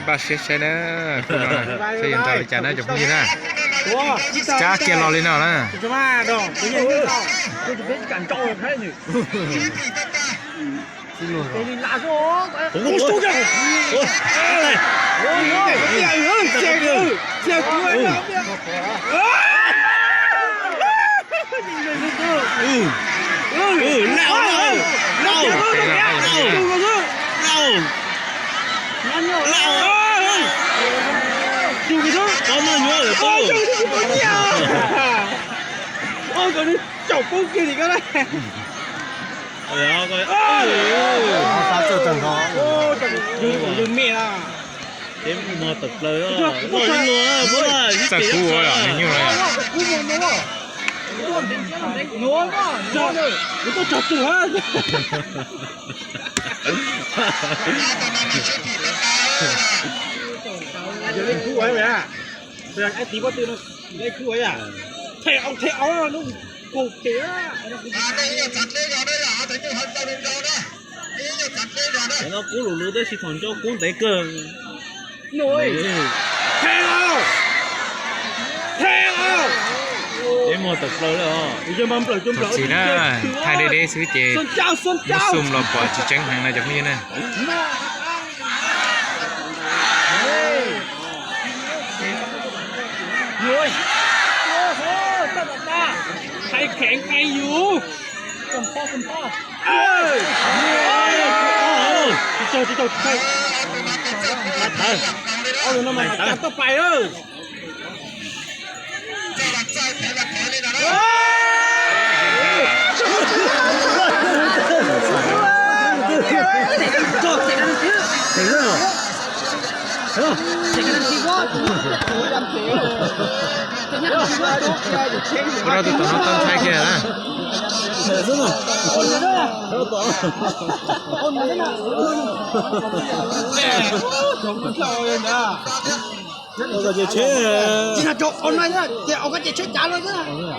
Npaj siab saib na, saib yuav nrau li cas na cov phooj ywg na. Cab kiag los li no na. Caum poob kiag li ko na. Txawj kuv ua nws nyuj no. Cov no kub lus lus tab sis thaum nco kub ntev kawg. Thaum txim na, thaij deb deb xwb ces muab zoom los pom tsis tseeb heev no cov phooj ywg na. Ua rau tus tom no tau ntshai kiag na. Ces tsheb, ces tsheb cav lawm xwb.